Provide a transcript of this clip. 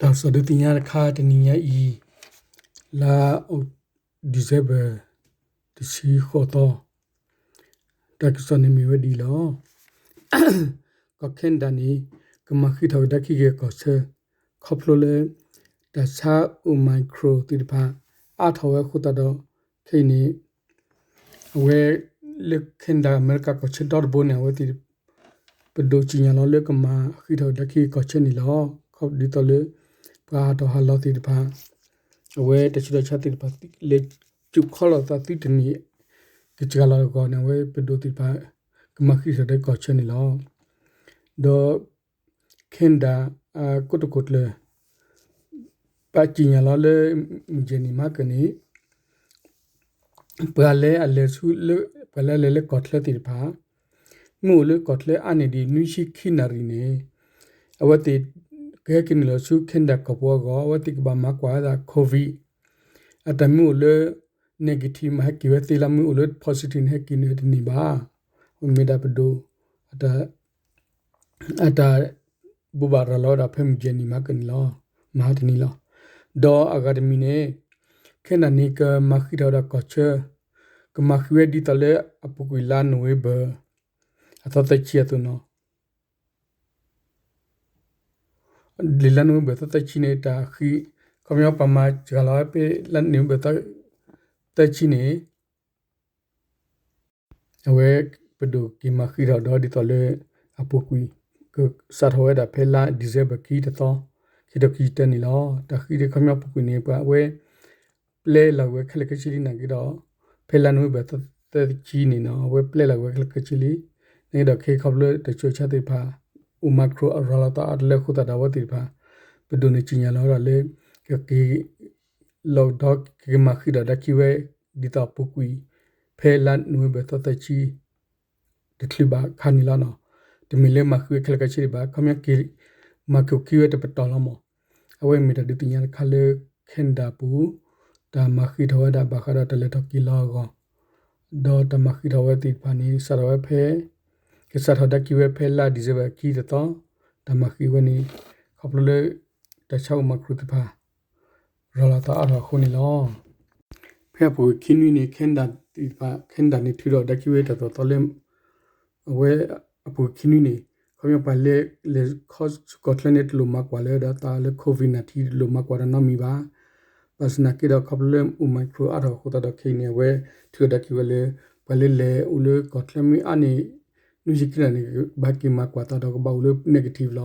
တၢ်ကစီၣ်ဒုးသ့ၣ်ညါတခါတနံၤညါအံၤ, လါ December တဆံဃိးသီ, တၢ်ကစီၣ်န့ၣ်မ့ၢ်ဝဲဒ်အံၤလီၤ. ကီၢ် Canada န့ၣ် ကမၤဃံးထီၣ်ကဒါခံက့ၤကီၢ်ဆၢ ခီဖျိလၢ တၢ်ဆါ Omicron သ့ၣ်တဖၣ် အါထီၣ်ဝဲအဃိသတးဒီး ခဲအံၤန့ၣ် အဝဲ လၢ Canada အမဲရကၤကီၢ်ဆၢဒီတဘိန့ၣ် အဝဲသ့ၣ် ပဒိၣ်စံၣ်ညီၣ်လီၤလၢကမၤဃံးထီၣ်ကဒါခံက့ၤကီၢ်ဆၢန့ၣ်လီၤ. ဒ်သိးလၢ ပှၤဟးထီၣ်ဟးလီၤသ့ၣ်တဖၣ် အဝဲတၢ်ဆူးတၢ်ဆါသ့ၣ်တဖၣ် လဲၤစူးခီလိာ်သးသုတန့ၢ် ကစှၤလီၤအဂီၢ်န့ၣ် အဝဲပဒိၣ်သ့ၣ်တဖၣ် ကမၤဃံးထီၣ်ဒီးကီၢ်ဆၢန့ၣ်လီၤ. ဒီး Canada အကိတိာ်ခိၣ်ကျၢၢ် ပာ်စံၣ်ညီၣ်လီၤလၢ မုၢ်ယဲၢ်နံၣ်မဟါကၢန့ၣ် ပှၤလၢအလဲၤဆူလၢ ပှၤလၢအလဲၤလၢကီၢ်ချၢသ့ၣ်တဖၣ် မ့ၢ်အိၣ်လၢကီၢ်ချၢအါန့ၢ်ဒံးနွံဆံခံနၣ်ရံၣ်န့ၣ် အဝဲသ့ၣ် ကဟဲက့ၤနုာ်လီၤဆူ Canada ကီၢ်ပူၤအဂီၢ် အဝဲသ့ၣ်ကဘၣ်မၤကွၢ်ဝဲဒၣ် COVID အတၢ်မ့ၢ်အိၣ်လၢ negative မးဟဲက့ၤဝဲသ့လီၤ, မ့ၢ်အိၣ်လၢ positive န့ၣ် ဟဲက့ၤနုာ်တန့ၢ်ဘၣ်. မ့ၢ်ဒၣ်ပဒိၣ် အတၢ် ဘိးဘၣ်ရၤလီၤဝဲဒၣ်ဖဲမုၢ်ယဲၢ်နံၣ်မဟါကၢန့ၣ်လီၤ, မဟါတနံၤလီၤ. ဒီးအဂၤတမံၤန့ၣ် Canada န့ၣ် ကမၤဃံးထီၣ်ဝဲဒၣ်ကီၢ်ဆၢ, ကမၤဃံးဝဲဒ်သိးလၢအပူၤကွံာ်လါနိၣ်ဝ့ဘၢၣ် အသီသၢဆံအသိးနီၤ. လၢလါနိၣ်ဝ့ဘၢၣ်သီသၢဆံန့ၣ် တၢ်ဃံး ခီပညီပှၤမၤစှၤလီၤဝဲဖဲလါနိၣ်ဝ့ဘၢၣ်သၢဆံန့ၣ် အဝဲပဒိၣ်က့ၤမၤဃံးထီၣ်ဒီးဒ်သိးလၢ အပူၤကွံာ် ကစးထီၣ်ဝဲဒၣ်ဖဲလါ December ခံတသီ ခံထိခံဆံတၢန့ၣ်လီၤ. တၢ်ဃံးဒ်ခီပညီပူၤကွံာ်န့ၣ် ပှၤအဝဲ ပျဲလီၤဝဲခဲလၢာ်ခဲဆ့လံနာ်က့ဒီး ဖဲလါနိၣ်ဝ့ဘၢၣ်သၢဆံန့ၣ်နီၤ အဝဲပျဲလီၤဝဲခဲလၢာ်ခဲဆ့လံ. နာ်က့ဒီးခဲအံၤခီဖျိလၢတၢ်ဆူးတၢ်ဆါသ့ၣ်တဖၣ် Omicron အရၤလီၤသးအါတလၢအဃိသတးဒီးအဝဲသ့ၣ်တဖၣ် ပဒိၣ်န့ၣ်စံၣ်ညီၣ်လီၤဝဲဒၣ်လၢ ကက့ၤ လီၤဒီးကက့ၤမၤဃံးထီၣ်ဒါခံဝဲ ဒ်သိးအပူၤကွံာ် ဖဲလါနိၣ်ဝ့ဘၢၣ်သီသၢဆံ တချုးဘၣ်ခါန့ၣ်လီၤနီၤ. တမ့ၢ်လၢမၤဃံးဝဲခဲလၢာ်ခဲဆ့ဒံးဘၣ် ခီပညီက့ၤ မၤက့ၤခံဝဲတပတီၢ်လီၤမး. အဝဲမ့ၢ်တၢ်ဒုးသ့ၣ်ညါတခါလၢ Canada ပူၤ တၢ်မၤဃံးထီၣ်ဝဲဒၣ်ဘၣ်ဃးဒီးတၢ်လဲၤထီၣ်က့ၤလီၤအဂီၢ် ဒီးတၢ်မၤဃံးထီၣ်ဝဲသ့ၣ်တဖၣ်န့ၣ် စးထီၣ်ဝဲဖဲ ကစးထီၣ်ဒါခံဝဲဖဲလါ December ခံတသီ တၢ်မၤဃံးဝဲန့ၣ် ခီဖျိလၢ တၢ်ဆါ Omicron သ့ၣ်တဖၣ် ရၤလီၤသးအါထီၣ်အဃိန့ၣ်လီၤ. ဖဲအပူၤကွံာ်ခံနွံန့ၣ် Canada သ့ၣ်တဖၣ် Canada န့ၣ်ထုးထီၣ်ဒါခံဝဲတၢ်သိၣ်တၢ်သီလၢ အဝဲအပူၤကွံာ်ခံနွံန့ၣ် ခီပညီပှၤလၢလဲၤခီဆူကီၢ်ချၢန့ၣ် တလိၣ်မၤကွၢ်လၢၤဒီးသးလၢ COVID nineteen တလိၣ်မၤကွၢ်တၢ်နီတမံၤဘၣ်. ဘၣ်ဆၣ်သနာ်က့ဒီးခီဖျိလၢ Omicron အါထီၣ်အဃိသတးဒီးခဲအံၤန့ၣ် အဝဲထုးထီၣ်ဒါခံဝဲလၢ ပှၤလၢလဲၤအိၣ်လၢကီၢ်ချၢမ့ၢ်အါန့ၢ် နွံဆံခံနၣ်ရံၣ်န့ၣ် ဘၣ်က့ၤမၤကွၢ်သးဒီးကဘၣ်အိၣ်လၢ negative လီၤ.